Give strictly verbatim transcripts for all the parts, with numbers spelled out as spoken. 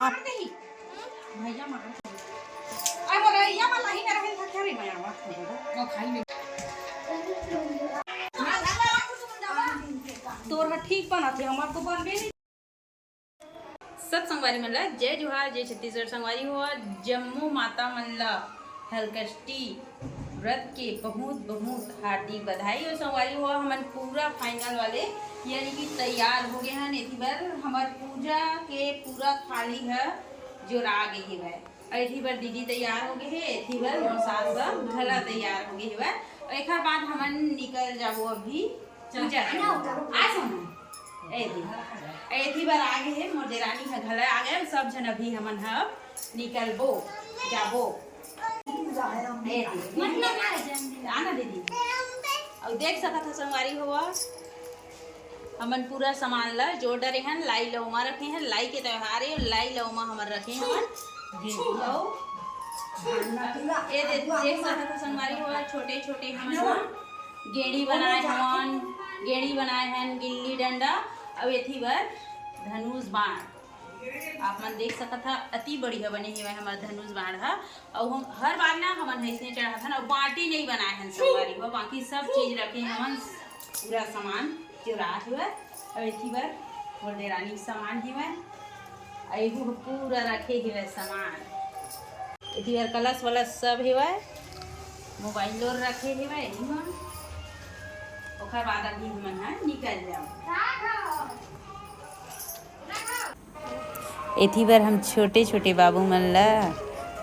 आप नहीं। भैया मार। अब रैया वाला ही ना रहे था, क्या रे माया, वाह। वो खाई में। तोर ह ठीक बनत हे, हमार तो बनबे नहीं। सब संगवारी मन ला जय जोहार, जय छत्तीसगढ़। संगवारी हो, जम्मो माता मन ला हलकष्टी व्रत के बहुत बहुत हार्दिक बधाई। और संगवारी हो, हमन पूरा फाइनल वाले यानी कि तैयार हो गए हन। एती बर हमर पूजा के पूरा थाली ह जोरा गे हेवय। और एती बर दीदी तैयार हो गए हे, एती बर मोर सास ह घला तैयार हो गए हेवय। और एकर बाद हमन निकल जाबो अभी पूजा करे। आ सोना। ए दे। एती बर आ गए हे, मोर देरानी ह घला आ गए। सब झन अभी हमन ह निकलबो, जाबो। ए दे। आना दीदी। अउ देख सकत ह संगवारी हो, हमन पूरा सामान ला जोर डरे हन, लाई लौमा रखे हन, लाई के त्योहार हे, लाई लौमा हमर रखे हन। अउ ए दे, देख सकत ह संगवारी हो, छोटे छोटे हमन ह गेड़ी बनाए हवन, गेड़ी बनाए हन, गिल्ली डंडा, अउ एथी बर धनुष बाण। आप मन देख सकत ह, अति बढ़िया बने हेवय हमर धनुष बाण ह। अउ हम हर बार ना हमन ह अइसने चढ़ाथन, अउ बाटी नहीं बनाए हन संगवारी हो, बाकी सब चीज रखे हमन, पूरा सामान जोरात हेवय। अउ एथी बर मोर देरानी के सामान हेवय, अउ एहू ह पूरा रखे हेवय सामान। एती बर कलश वलश सब हेवय, मोबाइलो रखे हेवय एही म। ओकर बाद अभी हमन ह निकल जाब। एती बर हम छोटे-छोटे बाबू मन ला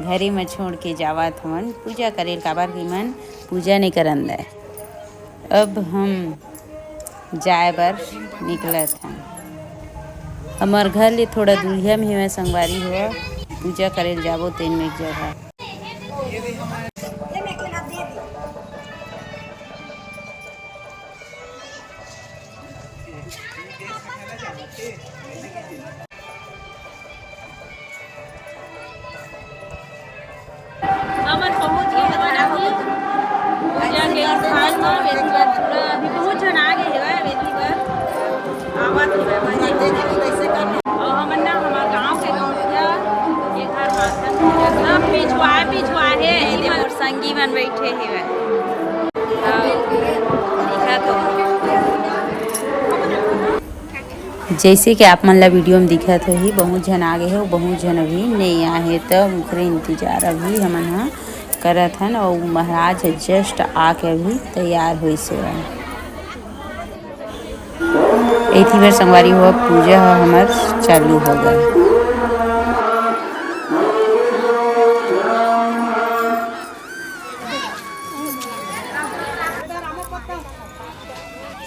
घरे म छोड़ के जावत हवन पूजा करे ल, काबर कि मन पूजा नइ करन दय। अब हम जाए बर निकलत हन। हमर घर ले थोड़ा दूरिहा में हेवय संगवारी हो, पूजा करे ल जाबो तेन में एक जगह। हमन पहुंच गए हवन अभी पूजा के स्थान म। एती बर पूरा अभी बहुत झन आ गए हवय, एती बर आवत हवय बने। अउ हमन ना हमर गांव के गौंटिया के घर माथन पूजा सब पिछुआ पिछुआ हे, एती बर संगी मन बैठे हवय। दिखत हो। जैसे कि आप मन ला वीडियो में दिखत होही, बहुत झन आ गए हे, बहुत झन अभी नहीं आए हे, त ओकरे इंतजार अभी हमन ह करत हन। अउ महाराज ह just आके अभी तैयार होइस हे। एती बर संगवारी हो, पूजा ह हमर चालू हो गए।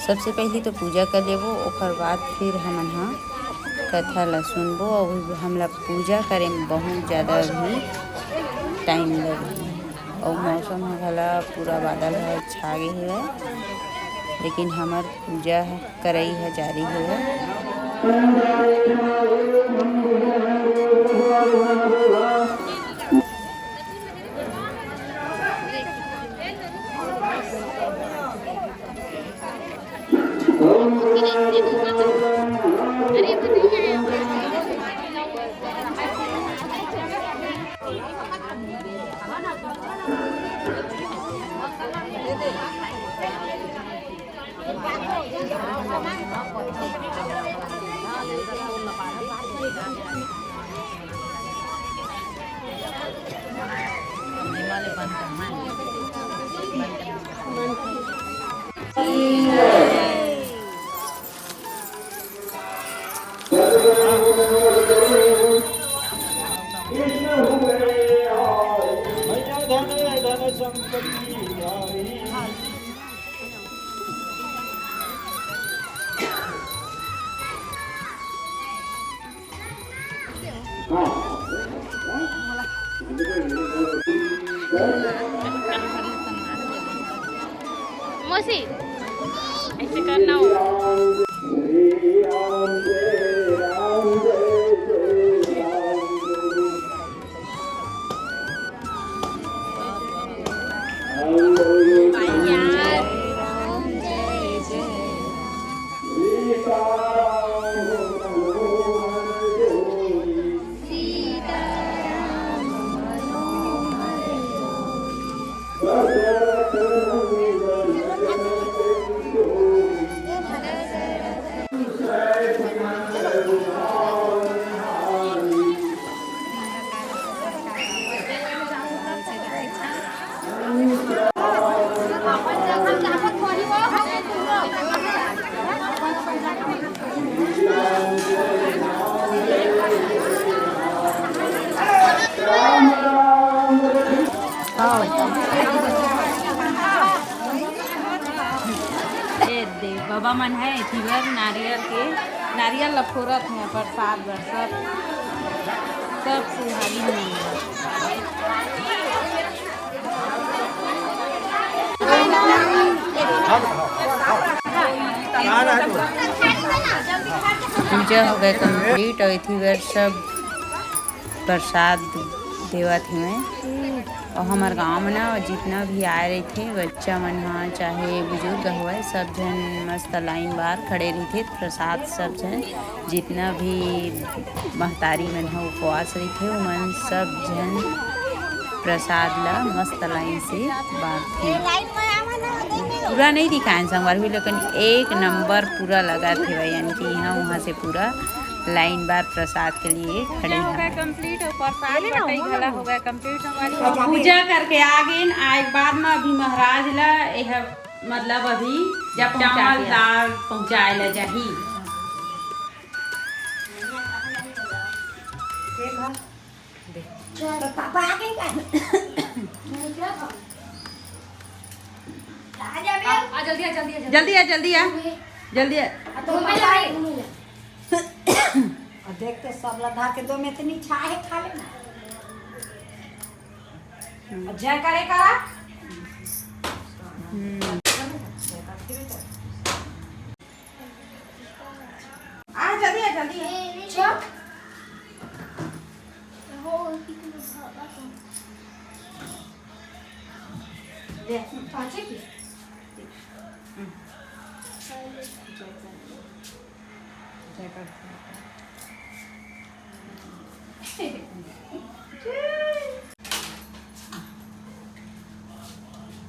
सबसे पहली तो पूजा कर लेबो, ओकर बाद फिर हमन ह कथा ला सुनबो। अउ हमला पूजा करे में बहुत ज़्यादा भी टाइम लगही, अउ मौसम ह घला पूरा बादल ह छा गे हवय, लेकिन हमर पूजा ह करई ह जारी हवय। मौसी, ऐसे करना हो। ए दे, बाबा मन हे एती बर नारियल के, नारियल ला फोरत हे प्रसाद बर सब, सब सुहागिन मन बर। पूजा हो गए complete और एती बर सब प्रसाद देवत हवय। और हमर गांव में ना जितना भी आए रहिथे, बच्चा मन ह चाहे बुजुर्ग होवय, सब झन मस्त लाइन बार खड़े रहिथे। प्रसाद सब झन जितना भी महतारी मन ह उपवास रहिथे, ओमन सब झन प्रसाद ला मस्त लाइन से बांटथे। पूरा नहीं दिखाएन संगवारी हो, लेकिन एक नंबर पूरा लगत हवय, यानी कि यहाँ वहाँ से पूरा लाइन बार प्रसाद के लिए खड़े हैं। हो गया complete और प्रसाद बटई घला हो गया complete संगवारी हो। पूजा करके आ गेन, आए के बाद में अभी महाराज ला यह मतलब अभी जब चावल दाल पहुँचाए ला जाही। चलो, पापा आ गए का? आ, आ, जल्दी आ, जल्दी आ, जल्दी। जल्दी आ, जल्दी आ, जल्दी आ। आ, तो पापा आ गए। और देख तो सब लधा के दो में इतनी छा है, खा लेना। और जय करे करा। हम्म। आ, जल्दी आ, जल्दी आ। चल। ले, पाछे की।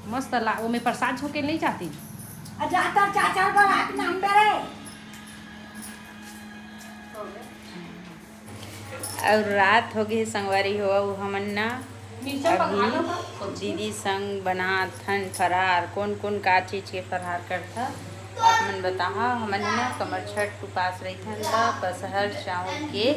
मस्त ला, ओमे प्रसाद झोंके नहीं चाहती। आ जाता चाचा बारात नाम डरे। और रात हो गए संगवारी हो, अउ हमन ना अभी दीदी संग बनात हन फरार। कौन कौन का चीज के फरार करथा, आप मन बताहा। हमन ना कमर छठ उपास रहिथन, त पसहर चावल के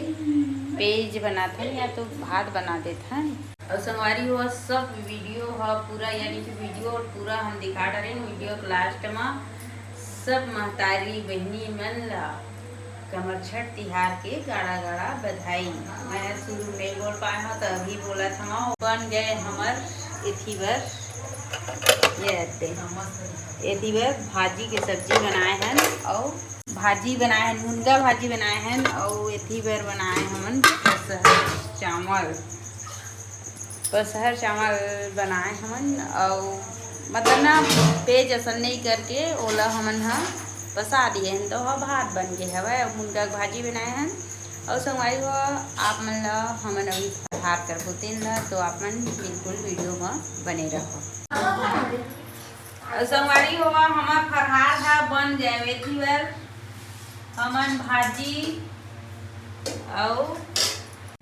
पेज बनाथन या तो भात बना देथन। और संगवारी हो, सब वीडियो ह पूरा, यानी कि वीडियो पूरा हम दिखा डारेन। वीडियो के लास्ट म सब महतारी बहिनी मन ला कमर छठ तिहार के गाड़ा गाड़ा बधाई। मैं शुरू नहीं बोल पाए हूँ, तो अभी बोलत हूँ। बन गए हमर एथी बर, ये रहते एथी बर भाजी के सब्जी बनाए हन, और भाजी बनाए हन, मुनगा भाजी बनाए हन, और एथी बर बनाए हमन पसहर चावल। पसहर चावल बनाए हमन, अउ मतलब ना पेज असन नहीं करके ओला हमन ह पसा दिए हन, तो ओह भात बन गे हवय। अउ मुनगा के भाजी बनाए हन, अउ संगवारी हो, आप मन ल हमन अभी फरहार करबो तेन ल, तो आप मन बिल्कुल वीडियो म बने रहो। अउ संगवारी हो, हमर फरहार ह बन गए। एथी बर हमन भाजी अउ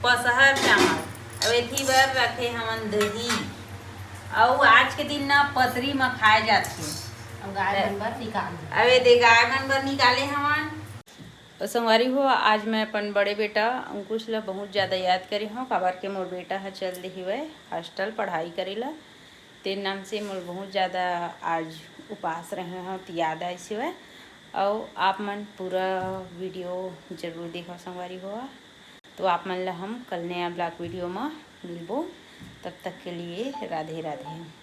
पसहर चावल, अउ एथी बर रखे हमन दही। अउ आज के दिन ना पतरी म खाए जाथे। अउ गाय मन बर निकाल दे। अउ ए दे गाय मन बर निकाले हमन। अउ संगवारी हो, आज मैं अपन बड़े बेटा अंकुश ला बहुत ज़्यादा याद करे हूँ, काबर के मोर बेटा ह चल दे हवय हॉस्टल पढ़ाई करे ला। तेन नाम से मोर बहुत ज़्यादा आज उपास रहे हूँ, तो याद आइस हवय। अउ आप मन पूरा वीडियो जरूर देखो संगवारी हो। तो आप मन ला हम कल नया ब्लॉग वीडियो म मिलबो। तब तक के लिए राधे राधे।